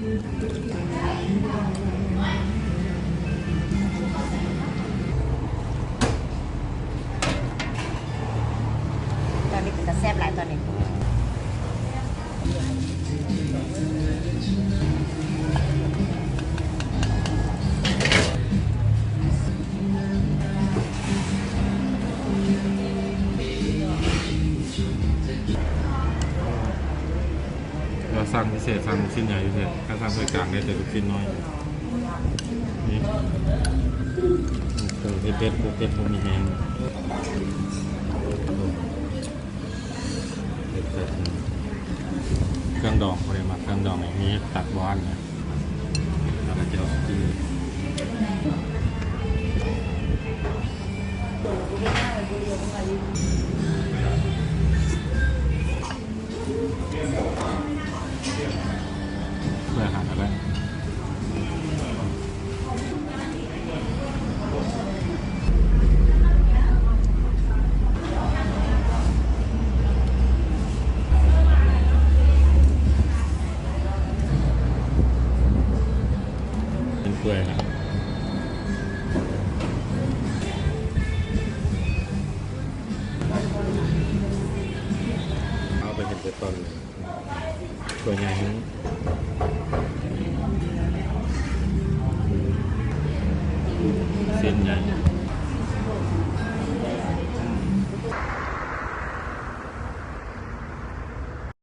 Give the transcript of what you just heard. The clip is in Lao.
ຕອນນີ້ເປັນຕາແຊບຫຼາຍຕອນນີ້. ລາວສັ່ງພິເສດ, ສັ່ງລູກຊີ້ນໃຫຍ່ພິເສດ, ຖ້າສັ່ງຖ້ວຍກາງໄດ້ແຕ່ລູກຊີ້ນນ້ອຍ. ນີ້ ເອີ ເຜັດໆ ບໍ່ເຜັດບໍ່ມີແຮງ. ເຮັດໃສ່ເຄື່ອງດອງ, ຜູ້ໃດມັກເຄື່ອງດອງນີ້ ມີຕັກບໍ່ອັນນະ ແລ້ວກໍຈະເອົາ ເພື່ອຫາກໍໄດ້. ເປັນເປື່ອຍນະ. ເອົາໄປເຫັນແຕ່ຕອນ ຕົວໃຫຍ່.